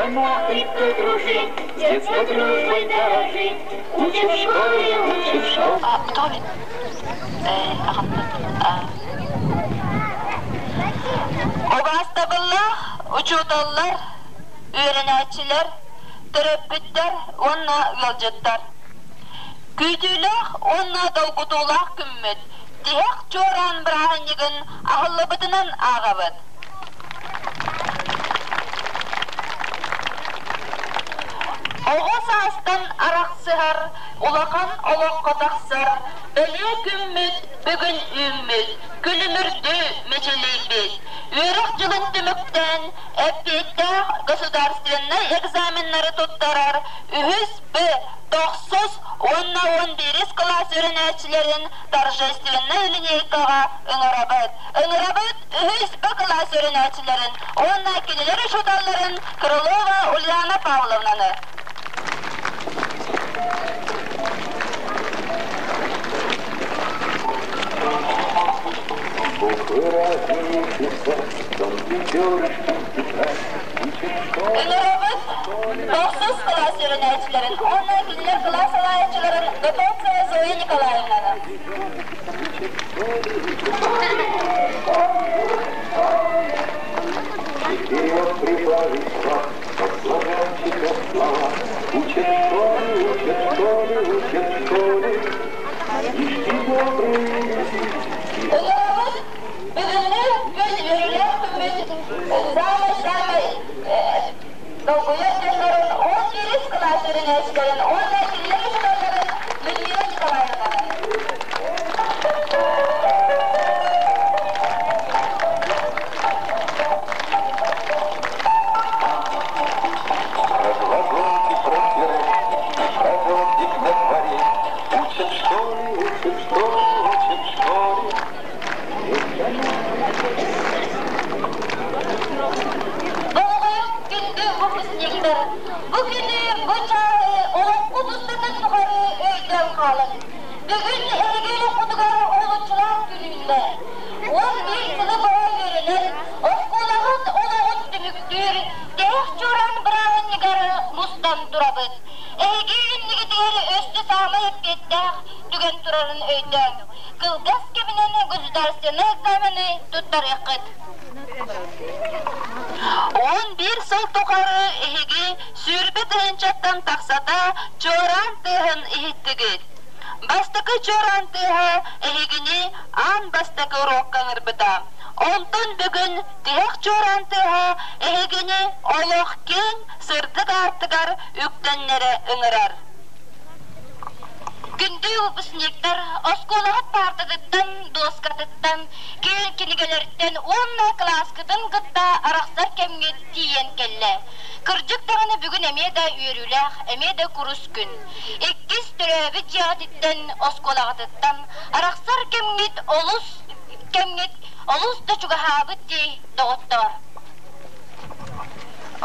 Накрепко дружить, с детства дружбой дорожить, Учат в школе, учат в школе. Убаастабыллаах учууталлар, үөрэнээччилэр, төрөппүттэр уонна ыалдьыттар! Күүтүүлээх уонна долгутуулаах күммүт тиһэх чуораан бырааһынньыгын аһыллыбытынан ааҕабыт. Оҕо саастан арахсыһар, улахан олоххо тахсар бэлиэ күммүт бүгүн үүммүт, күлүмүрдүү мичилийбит. Үөрэх дьылын түмүктээн, эппиэттээх государственнай экзаменнары туттарар үһүс Б тохсус уонна уон биирис кылаас үөрэнээччилэрин торжественнай линейкаҕа ыҥырабыт. Ыҥырабыт үһүс Б кылаас үөрэнээччилэрин уонна кинилэр учууталларын Крылова Ульяна Павловнаны. Ыҥырабыт тохсус кылаас үөрэнээччилэрин уонна кинилэр кылаас салайааччыларын Готовцева Зоя Николаевнаны. Вперед прибавить шаг, Баклажанчика слова. Учат в школе, учат в школе, учат в школе. Книжки добрые. Ыҥырабыт бүгүҥҥү күн үөрүүлээх күммүт саамай-саамай долгуйар дьоннорун он биирис кылаас үөрэнээччилэрин уонна кинилэр учууталларын Людмила Николаевнаны. Про глаголки, про тире и про зонтик на дворе. Учат в школе, учат в школе, учат в школе. Долгуйук күндү выпускниктар, бу күнү, бу чааһы олоххут устатын тухары өйдөөн хаалыҥ. Бүгүн эһиги олоххутугар уһулуччулаах күн үүннэ. 11 сылы быһа үөрэнэн, оскуолаҕыт олоҕун түмүктүүр Тээх чуораан бырааһынньыгар мустан турабыт. Эһиги иннигитигэр өссө саамай эппиэттээх түгэн турарын өйдөөҥ. Кылгас кэминэн государственнай экзамены туттарыаххыт. 11 сыл тухары эһиги сүүрбэ тыһыынчаттан тахсата чуораан тыаһын иһиттигит. Бастакы чуораан тыаһа эһигини аан бастакы уруокка ыҥырбыта. Онтон бүгүн тиһэх чуораан тыаһа эһигини олох киэҥ, сырдык аартыгар үктэннэрэ ыҥырар. Күндү выпускниктар, оскуолаҕыт паартатыттан, дуоскатыттан, киин кинигэлэриттэн уонна кылааскытын кытта арахсар кэмҥит тиийэн кэллэ. Кырдьык даҕаны бүгүн эмиэ да үөрүүлээх, эмиэ да курус күн. Иккис төрөөбүт дьиэҕититтэн, оскуолаҕытыттан арахсар кэмҥит олус кэмҥит олус да чугаһаабыт дии, доҕоттоор.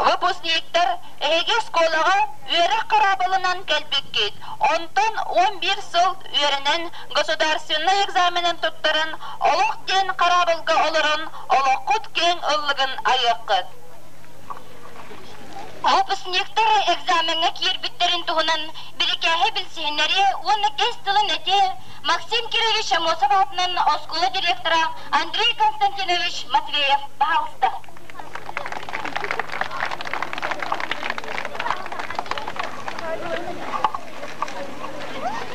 Выпускниктар, эһиги оскуолаҕа үөрэх хараабылынан кэлбиккит, онтон 11 сыл үөрэнэн государственнай экзаменын туттаран, олох диэн хараабылга олорон олоххут киэҥ ыллыгын айыаххыт. Выпускниктар экзамеҥҥа киирбиттэрин туһунан бирикээһи билсиһиннэриэ уонна кэс тылын этиэ Максим Кирович Аммосов аатынан оскуола директора Андрей Константинович Матвеев баһаалыста.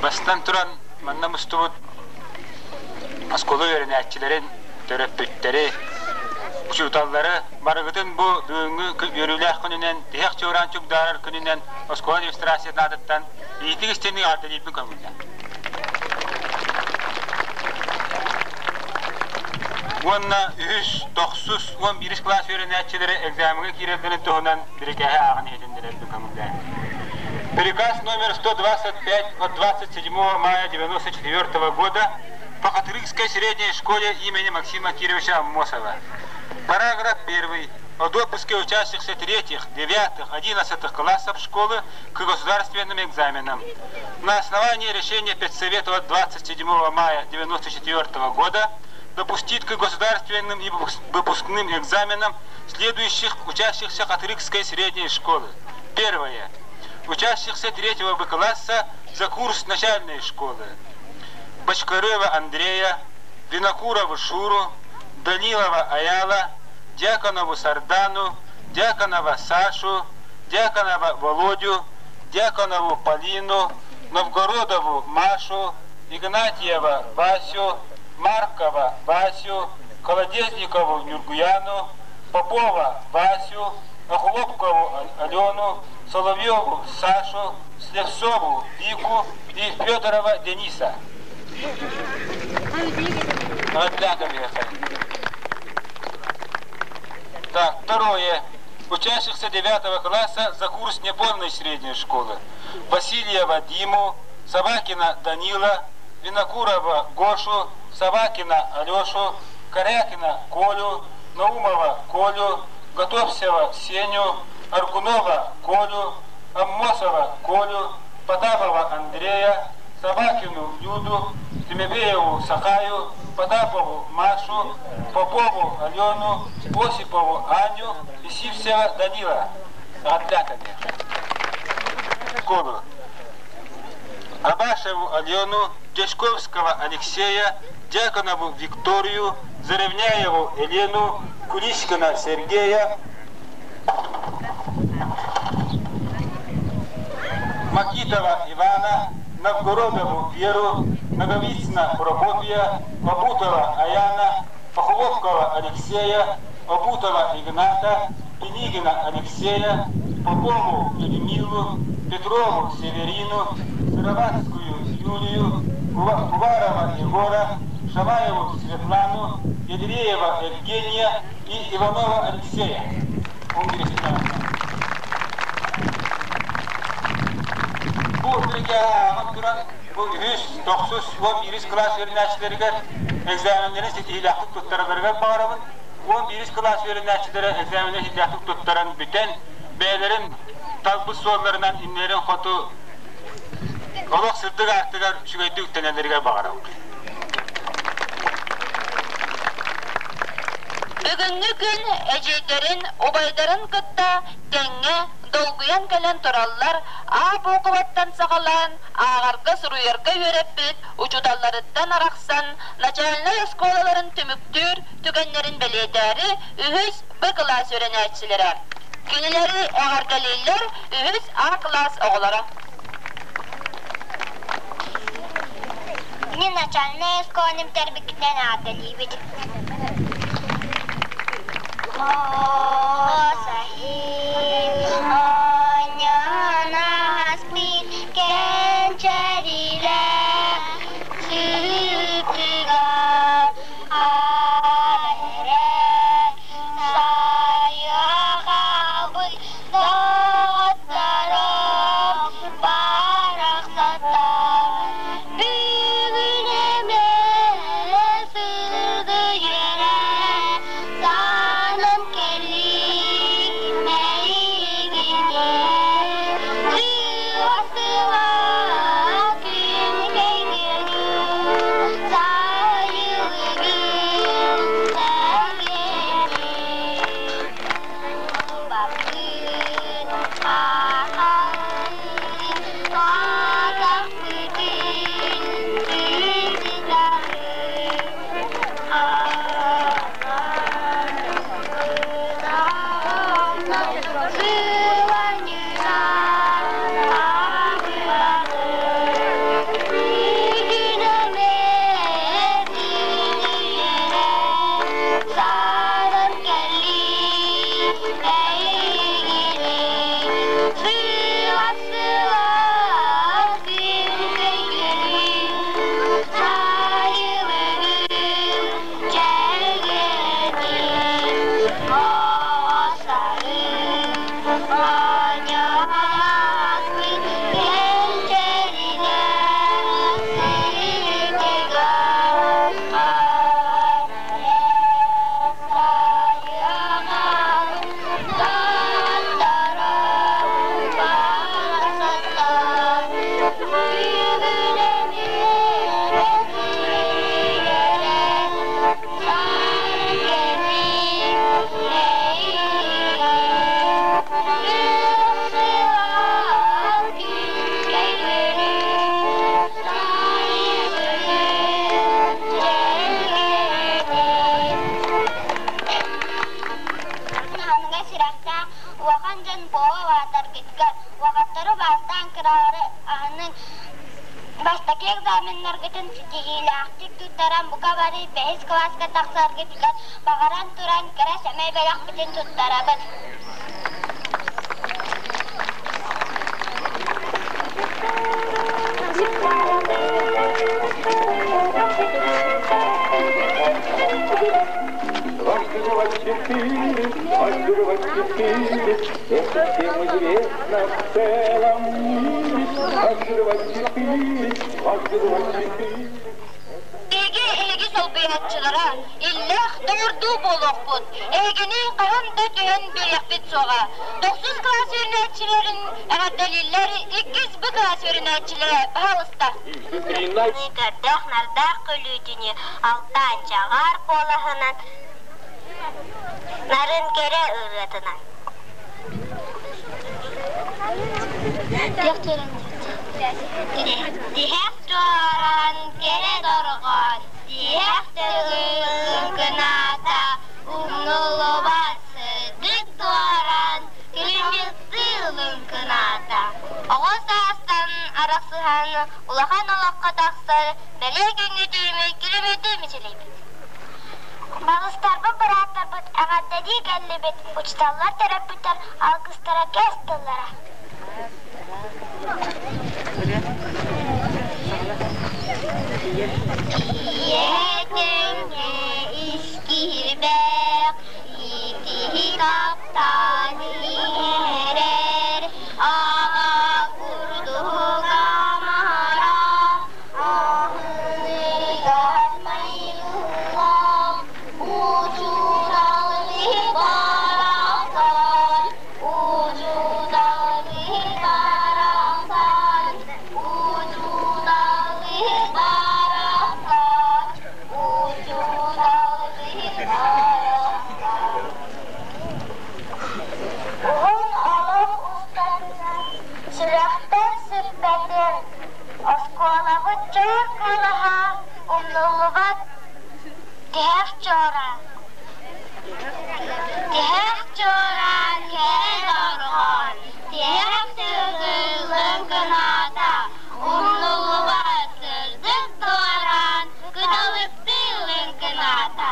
Бастан туран манна мустубут оскуола үөрэнээччилэрин, төрөппүттэри, учууталлары барыгытын бу бүгүҥҥү үөрүүлээх күнүнэн, тиһэх чуораан чугдаарар күнүнэн оскуола администрациятын аатыттан иитик истиҥник эҕэрдэлиирбин көҥүллээ. Уонна үһүс, тохсус, уон биирис кылаас үөрэнээччилэрэ экзамеҥҥа киирэллэрин туһунан бирикээһи ааҕан иһитиннэрэрбин көҥүллээ. Приказ номер 125 от 27 мая 1994 года по Хатырыкской средней школе имени Максима Кировича Аммосова. Параграф 1. О допуске учащихся третьих, девятых, одиннадцатых классов школы к государственным экзаменам. На основании решения Педсовета от 27 мая 1994 года. Допустить к государственным и выпускным экзаменам следующих учащихся Хатырыкской средней школы. Первое. Учащихся третьего Б класса за курс начальной школы. Бочкарева Андрея, Винокурову Шуру, Данилова Аяла, Дьяконову Сардану, Дьяконова Сашу, Дьяконова Володю, Дьяконову Полину, Новгородову Машу, Игнатьева Васю, Маркова Васю, Колодезникову Нюргуяну, Попова Васю, Охлопкову Алену, Соловьеву Сашу, Слепцову Вику и Федорова Дениса. Так, второе. Учащихся 9 класса за курс неполной средней школы. Васильева Диму, Собакина Данила, Винокурова Гошу, Собакина Алешу, Корякина Колю, Наумова Колю, Готовсева Сеню, Аргунова Колю, Аммосова Колю, Потапова Андрея, Собакину Люду, Тимебееву Сахаю, Потапову Машу, Попову Алену, Осипову Аню и Сивсева Данила. Отляками. Школу. Абашеву Алену, Дежковского Алексея, Дьяконову Викторию, Заревняеву Елену, Куличкина Сергея, Макитова Ивана, Новгородову Веру, Наговицына Прокопия, Обутова Аяна, Похлопкова Алексея, Обутова Игната, Пенигина Алексея, Попову Людмилу, Петрову Северину, Сыроватскую Юлию, Уварова Егора, Шамаеву Светлану, Едреева Евгения и Иванова Алексея. Бу туран бу үһүс, тохсус, 11 кылаас үөрэнээччилэригэр экзаменнэрин ситиһиилээхтик туттаралларыгар баҕарабын. 11 кылаас үөрэнээччилэрэ экзаменнэрин ситиһиилээхтик туттаран бүтэн, бэйэлэрин талбыт суолларынан иннилэрин хоту олох сырдык аартыгар үчүгэйдик үктэнэллэригэр баҕарабын. Бүгүҥҥү күн эдьиийдэрин, убайдарын кытта тэҥҥэ долгуйан кэлэн тураллар А буукубаттан саҕалаан ааҕарга-суруйарга үөрэппит учууталларыттан арахсан начальнай оскуолаларын түмүктүүр түгэннэрин бэлиэтээри үһүс Б кылаас үөрэнээччилэрэ. Кинилэри эҕэрдэлииллэр үһүс А кылаас оҕолоро. Мин начальнай оскуоланы бүтэрбиккитинэн эҕэрдэлиибит. Саанан кэллик мэйигинэн сыла күн кэйгэнин сайылыгын сэргэнин баппыт аахаллын атахпытын сыттарын Сайылыгым Улахан дьон буола улаатаргытыгар, улахаттары убаастаан кыралары аһыныҥ, бастакы экзаменнаргытын ситиһиилээхтик туттаран бука бары бэһис кылааска тахсаргытыгар баҕаран туран кыра сэмэй бэлэхпитин туттарабыт. Дважды два четыре, дважды два четыре, это всем известно в целом мире. Дважды два четыре, дважды два четыре. Биһиги эһиги солбуйааччылара, иллээх доҕордуу буолуохпут, эһигини хаһан да түһэн биэриэхпит суоҕа. Тохсус кылаас үөрэнээччилэрин эҕэрдэлииллэр, иккис Б кылаас үөрэнээччилэрэ, баһаалыста. Көрдөөх-нардаах күлүүтүнү алтаан чаҕаар куолаһынан, нарын кэрэ ырыатынан. Тиһэх туоран кэрэ дорҕоон, тиһэх тылын кынаата, умнуллубат сырдык туоран, күлүмүктүү лыҥкынаата. Оҕо саастан арахсыһан улахан олоххо тахсар бэлиэ күҥҥү түүмү күлүмүрдүү мичилийбит. Балыстарбыт, бырааттарбыт эҕэрдэлии кэллибит, учууталлар, төрөппүттэр алгыстара кэс тыллара. Ийэтиҥҥэ искиирбэх, итиһи таптаан иһэрэр, аҕа курдук амарах, аһыныгас майгылаах, учуутал барахсан, учуутал барахсан, учуутал барахсан, учуутал барахсан. Уһун олох устатынан сүрэхтэн сүппэтин, оскуолабыт чуор куолаһа умнуллубат тиһэх чуораан. Тиһэх чуораан кэрэ дорҕоон, тиһэх тылын кынаата, умнуллубат сырдык дуораан, кыталыктыы лыҥкынаата.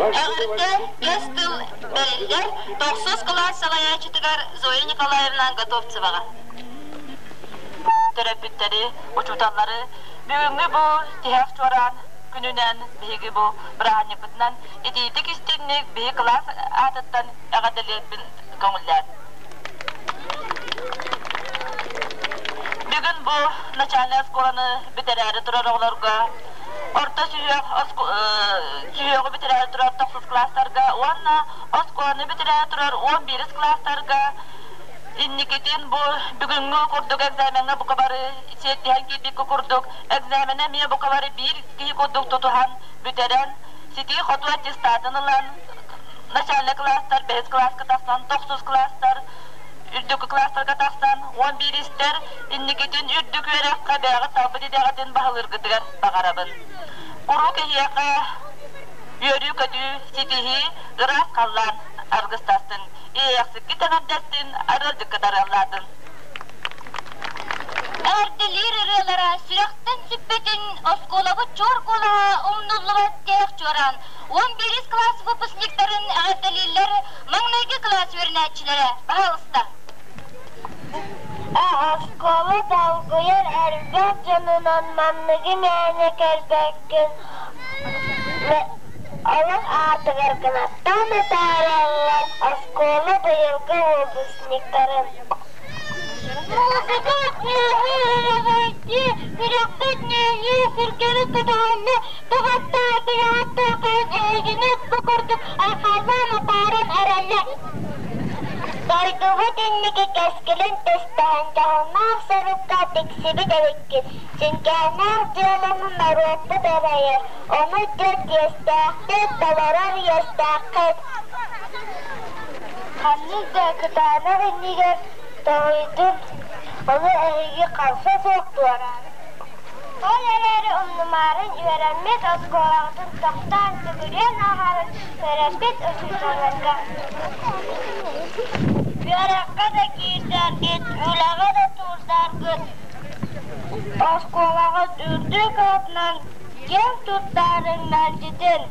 Эҕэрдэ кэс тыл бэриллэр тохсус кылаас салайааччытыгар Зоя Николаевна Готовцеваҕа. Төрөппүттэри, учууталлары бүгүҥҥү бу тиһэх чуораан күнүнэн биһиги бу бырааһынньыкпытынан итиитик истиҥник биһи кылаас аатыттан эҕэрдэлиэхпин көҥүллээн. Бүгүн бу начальнай оскуоланы бүтэрээри турар оҕолорго орто сүһүөх сүһүөҕү бүтэрээри турар тохсус кылаастарга уонна оскуоланы бүтэрээри турар 11 кылаастарга инникитин бу бүгүҥҥү курдук экзамеҥҥа бука бары сиэттиһэн киирбиккэ курдук экзамена эмиэ бука бары биир киһи курдук тутуһан бүтэрэн ситии-хотуу аттестатын ылан начальнай кылаастар бэһис кылааска тахсан тохсус кылаастар үрдүкү кылаастарга тахсан 11-истэр инникитин үрдүк үөрэххэ бэйэҕит талбыт идэҕитин баһылыыргытыгар баҕарабын. Куруук эһиэхэ үөрүү-көтүү, ситиһии, ыраас халлаан аргыстастын, иэйэхсиккит эҕэрдэстин, арыалдьыккыт арыаллаатын. Эҕэрдэлиир ырыалара сүрэхтэн сүппэтин, оскуолабыт чуор куолаһа умнуллубат тээх чуораан, 11 кылаас выпускниктарын эҕэрдэлииллэр маҥнайгы кылаас үөрэнээччилэрэ, баһаалыста. Оскуола долгуйар элбэх дьонунан манныгы мээнэ кэлбэккин, олох аатыгар кынаттаан атаараллар оскуола быйылгы выпускниктарын. Музыка үөһэ сүрэхпит ньээйии сүргэбит көтөҕүллэ туһаттаатыйааттаахайын эһигини бу курдук айхаллаан атааран эрэллэр. Дойдубут инники кэскилин түстэһэн дьоһуннаах сорукка тиксибит эбиккит. Сүҥкээннээх дьыаланы норуоппут эрэйэр, ону дьон иэстээхтик толорор иэстээххит. Ханнык да кытаанах иннигэр тоһуйдун, ону эһиги харса суох туораан. Ол эрээри умнумаарын үөрэммит оскуолаҕытын тохтоон сүгүрүйэн ааһарын төрөппүт учууталларга. Үөрэххэ да киирдэргит, үлэҕэ да туурдаргыт, оскуолаҕыт үрдүк аатынан киэн туттаарыҥ мэлдьитин.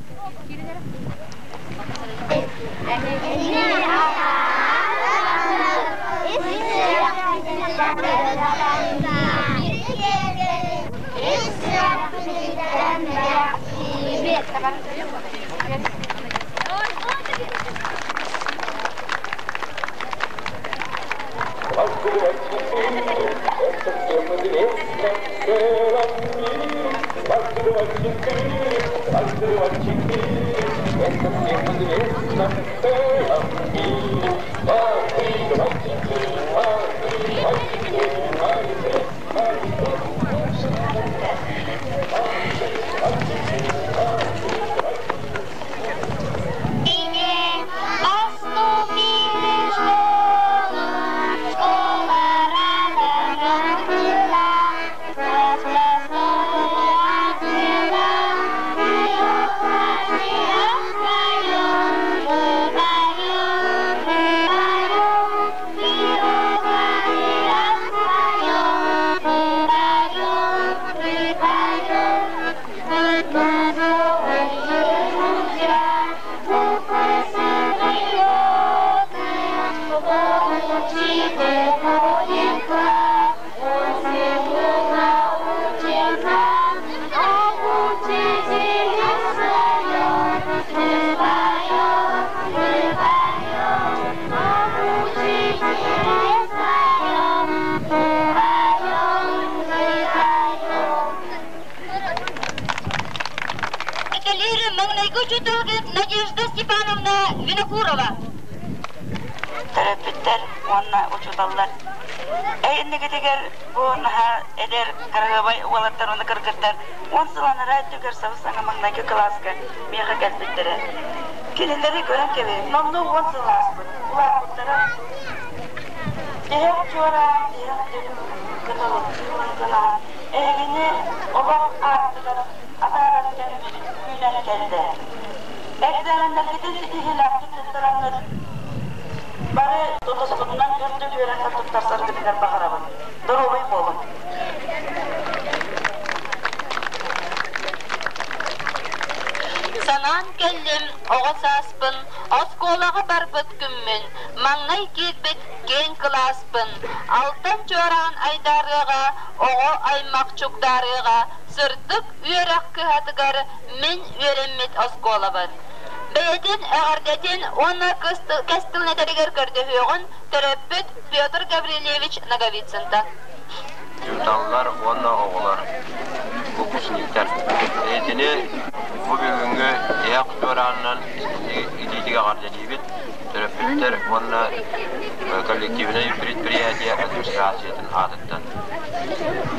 Дважды два четыре, это всем известно в целом мире. Дважды два четыре, дважды два четыре, это всем известно в целом мире. Дважды два четыре, дважды два четыре, дважды два Поступили в школу, школа рада нам была, Нас отцвела, мы поем, мы поем, мы поем, мы поем, мы поем, мы поем, буквы самолеты, учитель будет класс, он всему научит нас, об учителе своем мы поем, мы поем, об учителе своем мы поем, мы поем. Кэлиир маҥнайгы учууталгыт Надежда Степановна Винокурова. Төрөппүттэр уонна учууталлар эйиннигитигэр бу наһаа эдэр кыраһыабай уолаттар уонна кыргыттар 10 сыл анараа өттүгэр сабыс-саҥа маҥнайгы кылааска миэхэ кэлбиттэрэ. Кинилэри көрөн кэбиһин, номнуо 10 сыл ааспыт, улааппыттара. Тиһэх чуораан, тиһэх кыталыктыылын гынаан, эһигини олох аартыгар атаарар кэм үүнэн кэллэ. Экзаменнаргытын ситиһиилээхтик туттараҥҥыт бары тутуспутунан үрдүк үөрэххэ туттарсаргытыгар баҕарабын. Доруобай буолуҥ! Санаан кэллим оҕо сааспын, оскуолаҕа барбыт күммүн, маҥнай киирбит киэҥ кылааспын, алтан чуораан айдаарыаҕа, оҕо аймах чугдаарыаҕа, сырдык үөрэх кыһатыгар мин үөрэммит оскуолабын. Бэйэтин эҕэрдэтин уонна кэс тылын этэригэр көрдөһүөҕүн төрөппүт Петр Гаврильевич Ноговицынтан. Учууталлар уонна оҕолор, выпускниктар итини бу бүгүҥҥү тиһэх туораанынан итиитик эҕэрдэлиибит төрөппүттэр уонна коллективнай предприятие администрациятын аатыттан.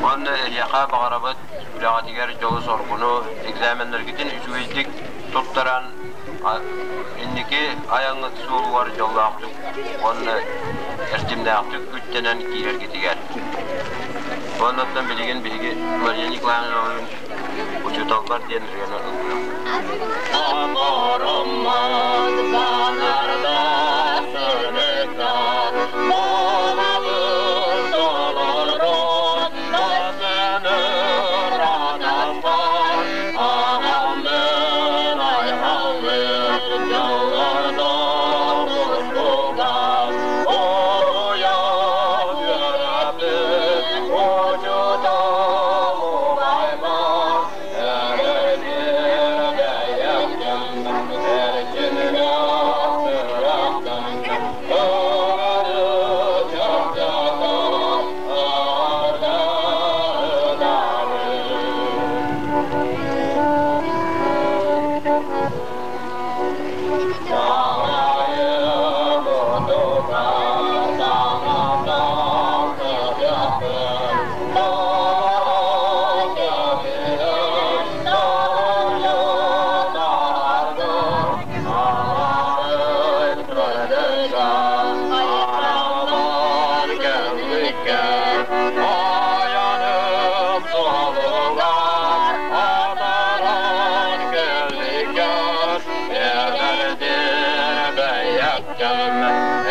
Уонна эһиэхэ баҕарабыт үлэҕитигэр дьолу-соргуну, экзаменнаргытын үчүгэйдик туттаран инники айаҥҥыт суолугар дьоллоохтук уонна эрчимнээхтик үктэнэн киирэргитигэр. Уоннаттан билигин биһиги Мария Николаевналыын учууталлар диэн ырыаны ыллыам.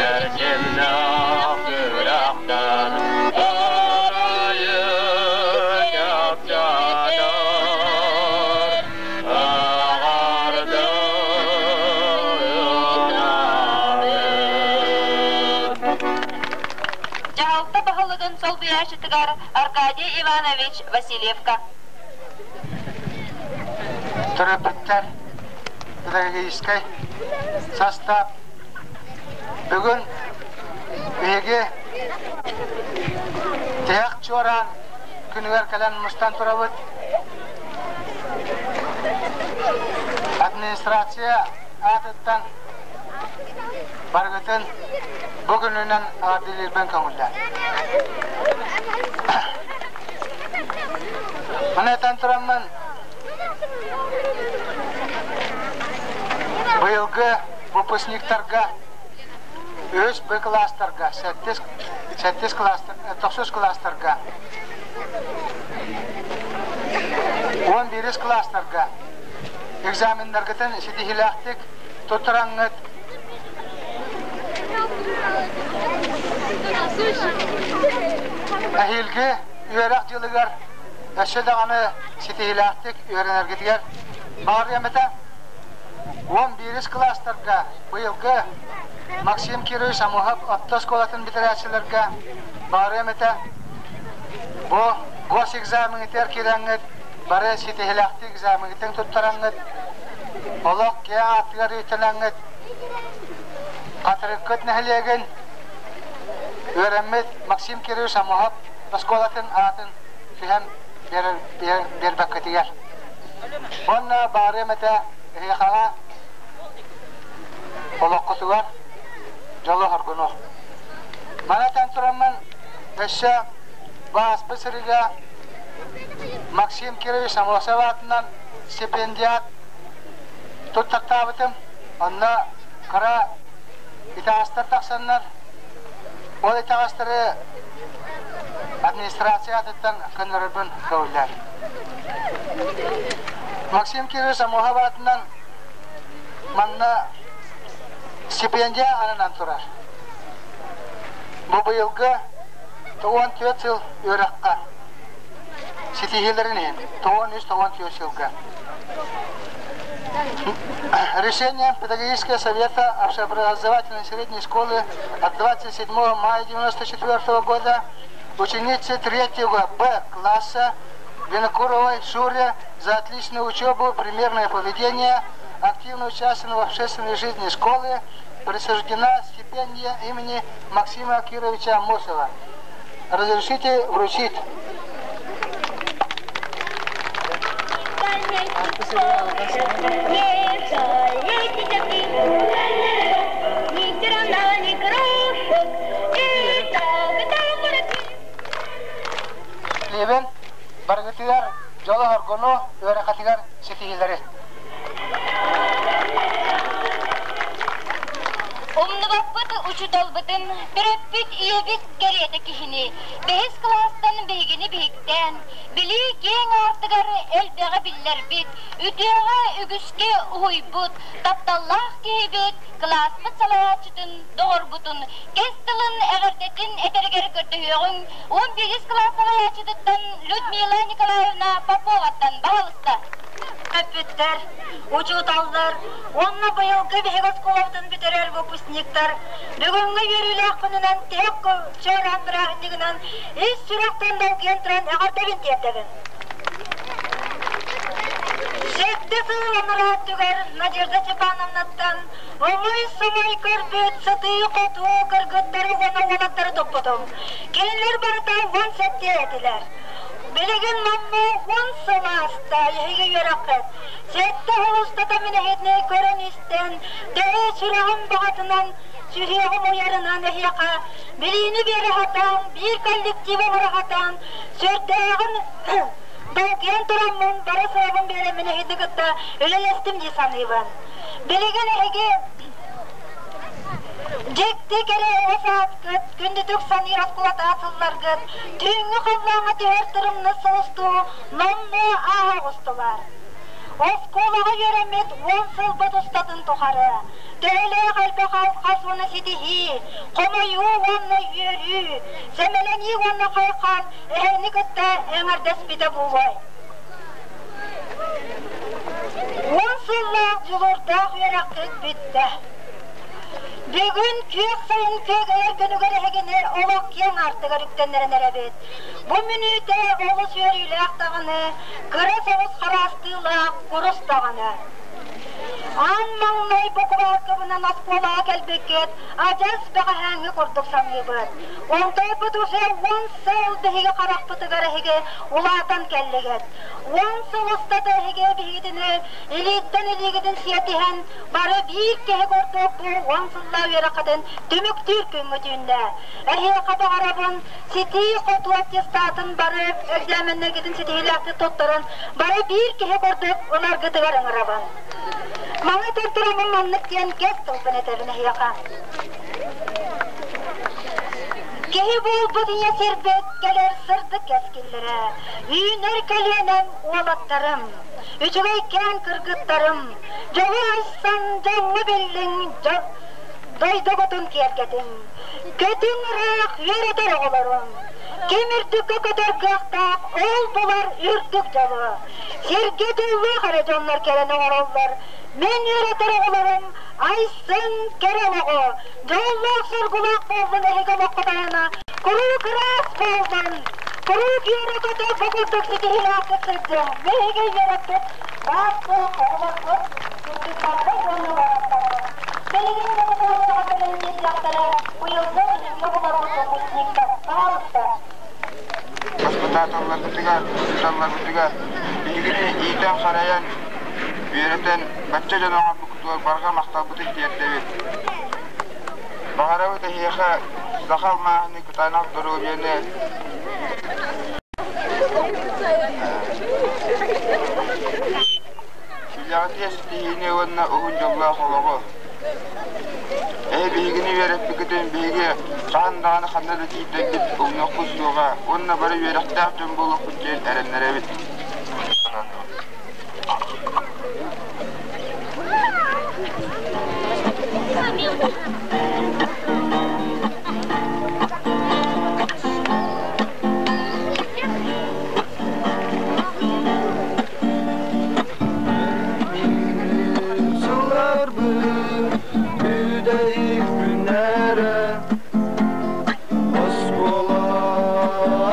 Эрчимнээх сүрэхтэн Арайы чапчатар Аҕарды Дьаһалта баһылыгын солбуйааччытыгар Аркадий Иванович Васильевка. Төрөппүттэр педагогическай састаап бүгүн биһиги тиһэх чуораан күнүгэр кэлэн мустан турабыт. Администрация аатыттан барыгытын бу күнүнэн эҕэрдэлиирбин көҥүллээн. Маны этэн тураммын быйылгы выпускниктарга үһүс Б кылаастарга, сэттис, сэттис кылаастар, тохсус кылаастарга, 11 кылаастарга экзаменнаргытын ситиһиилээхтик туттараҥҥыт эһиилги үөрэх дьылыгар өссө даҕаны ситиһиилээхтик үөрэнэргитигэр баҕарыам этэ. 11 кылаастарга быйылгы Максим Кирович Амуһап орто оскуолатын бүтэрээччилэргэ баҕарыам этэ. Бу госэкзамеҥҥытыгар киирэҥҥит бары ситиһиилээхтик экзамеҥҥытын туттараҥҥыт, олох киэҥ ааттыгар үктэнэҥҥит, Хатырыккыт нэһилиэгин үөрэммит Максим Кирович Амуһап оскуолатын аатын түһэн биэрбэккитигэр. Уонна баарыам этэ эһиэхэҕэ олоххутугар дьолу-соргуну. Маны этэн тураммын өссө бааспыт сырыыга Максим Кирович Амосов аатынан стипендиат туттартаабытым. Онно кыра итэҕэстэр тахсаннар, ол итэҕэстэри администрация аатыттан көннөрөрбүн көҥүллээн. Максим Кирович Амуһов аатынан манна стипендия ананан турар. Бу быйылгы 94 сыл үөрэххэ ситиһиилэрин иһин 93-94 сылга. Решение Педагогического совета общеобразовательной средней школы от 27 мая 1994 года ученице 3 Б класса Винокуровой Шуре за отличную учебу, примерное поведение, активное участие в общественной жизни школы присуждена стипендия имени Максима Кировича Амосова. Разрешите вручить. Левин барыгытыгар дьолу-соргуну, үөрэххитигэр ситиһиилэри. Умнубаппыт учууталбытын, төрөппүт ийэбит кэриэтэ киһини, бэһис кылаастан биһигини биһиктээн, билии киэҥ аартыгар элбэҕи биллэрбит, үтүөҕэ үгүскэ уһуйбут, тапталлаах киһибит, кылааспыт салайааччытын, доҕорбутун, кэс тылын эҕэрдэтин этэригэр көрдөһүөҕүҥ 11 кылаас салайааччытыттан Людмила Николаевна Поповаттан баһалыста. Төрөппүттэр, учууталлар уонна быйылгы биһиги оскуолабытын бүтэрэр выпускниктар бүгүҥҥү үөрүүлээх күнүнэн тиһэх чуораан бырааһынньыгынан ис сүрэхтэн долгуйан туран эҕэрдэбин тиэрдэбин. Сэттэ сыл анараа өттүгэр Надежда Степановнаттан Оҥой-соҥой көрбүт сытыы-хотуу кыргыттары уонна уолаттары туппутум. Кинилэр барыта 17 этилэр. Билигин номнуо 10 сыл ааста, эһиги үөрэххит. Сэттэ сыл устата мин эһигини көрөн-истэн, төһө сүрэҕим баҕатынан, сүһүөҕүм уйарынан эһиэхэ билиини биэрэ сатаан, биир коллективы оҥоро сатаан, сүрдээҕин долгуйан тураммын, бары сыабын биэрэммин эһигини кытта үлэлэстим дии саныыбын. Билигин эһиги дьикти кэрэ оҕо сааскыт, күндүтүк саныыр оскуолатаах сылларгыт, түүҥҥү халлааҥҥа түһэр тырымнас сулустуу номнуо ааһа оҕустулар. Оскуолаҕа үөрэммит 10 сылбыт устатын тухары төһөлөөх элбэх алҕас ситиһии, хомойуу уонна үөрүү, сэмэлэнии уонна хайҕал эһэни кытта эҥэрдэспитэ буолуой. Уон сыллаах дьулуурдаах үөрэххит бүттэ. Бүгүн күөх сайын күөгэйэр күнүгэр эһигини олох киэҥ аартыгар үктэннэрэн эрэбит. Бу мүнүүтэ олус үөрүүлээх даҕаны, кыра соҕус хараастыылаах курус даҕаны. Аан маҥнай букубааркабынан оскуолаҕа кэлбиккит адьас бэҕэһээҥҥи курдук саныыбыт. Онтойбут уже уон сыл биһиги харахпытыгар эһиги улаатан кэллигит. Уон сыл устата эһиги биһигитини илииттэн илиигитин сиэтиһэн бары биир киһи курдук бу уон сыллаах үөрэххитин түмүктүүр күҥҥүт үүннэ. Эһиэхэ баҕарабын ситии-хотуу аттестатын бары экзаменнаргытын ситиһиилээхтик туттаран бары биир киһи курдук ыларгытыгар ыҥырабын. Маны туруоруммун маннык диэн кэс тылбын этэбин эһиэхэ. Киһи буолбут ийэ сирбит кэлэр сырдык кэскиллэрэ, үүнэр көлүөнэм уолаттарым, үчүгэйкээн кыргыттарым, дьолу айсан дьоҥҥо биллиҥ, дойдугутун киэргэтиҥ. Көтүҥ ыраах үөрэтэр оҕолорум, ким үрдүккэ көтөр кыахтаах, ол булар үрдүк дьолу. Сиргэ дьоллоох эрэ дьоннор кэлэн оҥороллор. Мин үөрэтэр оҕолорум Айсын кэрэ олоҕу, дьоллоох-соргулаах буоллун эһиги олоххо тайана, куруук ыраас буоллун, куруук үөрэ-көтө бу курдук ситиһиилээхтик сылдьыҥ. Биһиги үөрэппит баар-суох оҕолорбут кыргыттарбыт уонна уолаттарбыт. Билигин да бу кэлэн биэрдэхтэрэ, быйылгы биһиги оҕолорбут выпускниктар, пожалуйста. Баспытааталларбытыгар, учууталларбытыгар биһигини иитэн-харайан, үөрэтэн, бачча дьон оҥорбуккутугар барҕа махталбытын тиэрдэбит. Баҕарабыт эһиэхэ саха алмааһыныы кытаанах доруобуйаны Үлэҕитигэр ситиһиини уонна уһун дьоллоох олоҕу. Эһи биһигини үөрэппиккитин биһиги хаһан даҕаны ханна да тиийдэрбит умнуохпут суоҕа уонна бары үөрэхтээх дьон буолуохпут диэн эрэннэрэбит. Сылларбын бүтэһик күннэрэ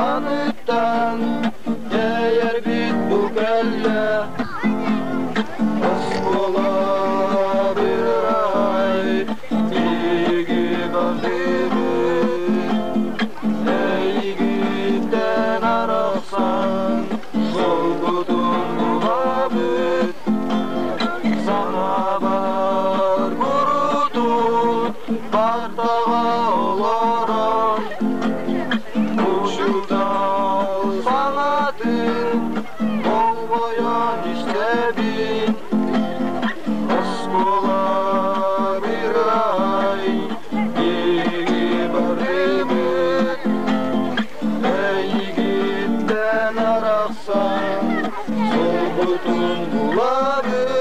Оскуоланыттан тэйэрбит бу кэллэ Оскуола бырай биһиги бардыбыт Эйигиттэн арахсан Солбутун булабыт Санаабар курутун бартаҕа олорон Учуутал саҥатын болҕойон истэбин Оскуола бир ай биһиги барыбыт Эйигиттэн арахсан солбутун булабыт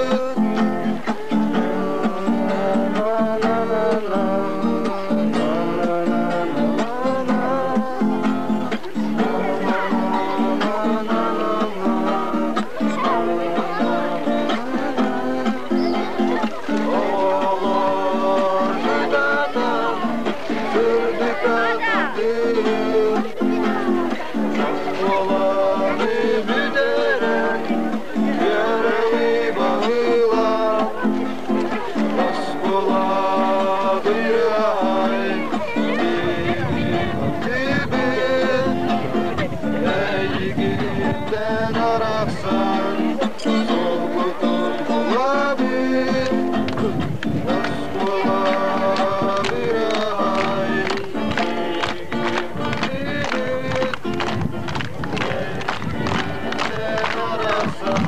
Оҕолор кытаатан сырдыкка тардыһын Оскуоланы бүтэрэн үөрэҕи баһылаан Оскуола бырай биһиги Эйигиттэн арахсан солбутун булабыт Оскуола бырай биһиги Эйигиттэн арахсан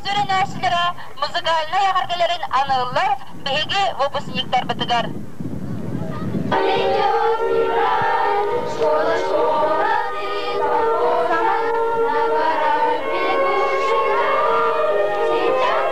Сүрүнээччилэрэ музыкальнай эҕэрдэлэрин аныыллар биһиги выпускниктарбытыгар. Школа, школа, ты на корабль бегущий. Сейчас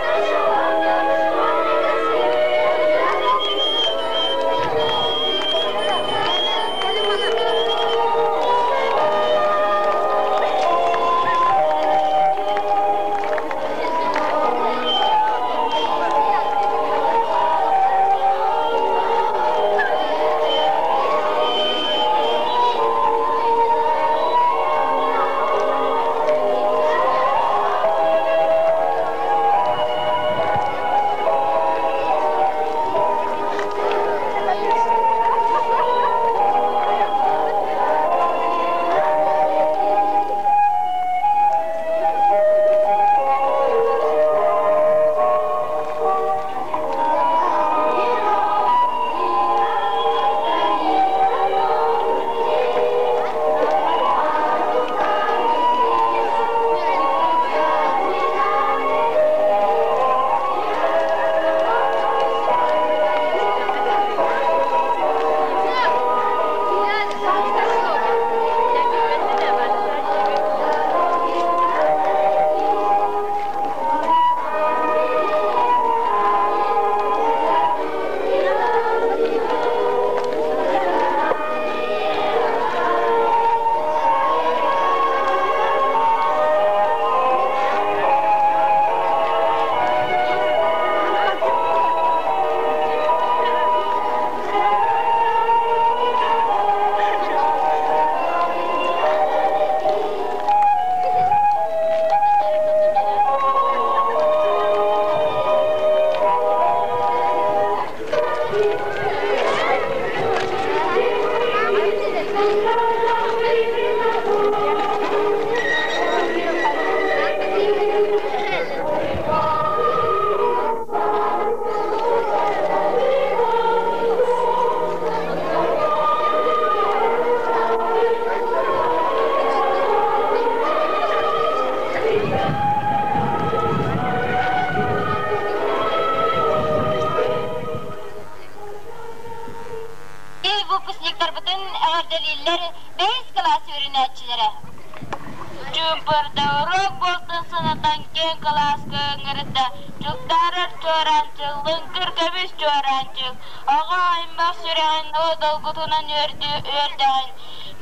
турда, чугдаарар чуораанчык, лыҥкыр көмүс чуораанчык, оҕо аймах сүрэҕин оо долгутунан үөрдэҕин,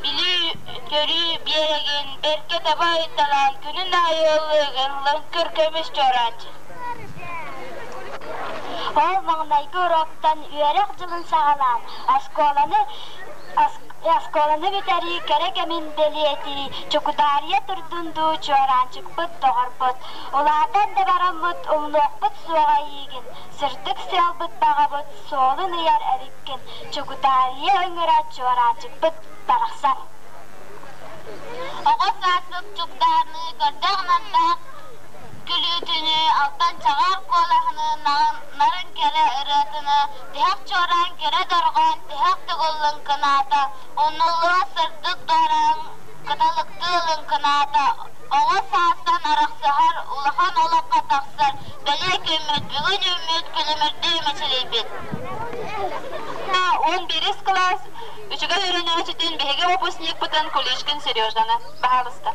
билии-көрүү биэрэгин, бэркэ таба ыйталаан күнүн аайы ыллыыгын, лыҥкыр көмүс чуораанчык. Ол маҥнайгы уроктан үөрэх дьылын саҕалаан, оскуоланы оскуоланы бүтэрии кэрэ кэмин бэлиэтии Чукутаарыйа турдун дуу чуораанчыкпыт доҕорбут, улаатан да бараммыт умнуохпут суоҕа эйиигин, сырдык сыалбыт баҕабыт суолун ыйар эбиккин, Чукутаарыйа ыҥыра чуораанчыкпыт барахсан. Оҕо сааспыт чугдаарыныы көрдөөх-нардаах күлүүтүнүү, алтан чаҕаар куолаһыныы, нарын кэрэ ырыатыныы, тиһэх чуораан кэрэ дорҕоон тиһэх төгүл лыҥкынаата, умнуллубат сырдык дуораан кыталыктыы лыҥкынаата, оҕо саастан арахсыһар, улахан олоххо тахсар бэлиэ күммүт бүгүн үүммүт күлүмүрдүү мичилийбит. 11 кылаас үчүгэй үөрэнээччитин биһиги выпускникпытын Куличкин Сережаны. Баһаалыста.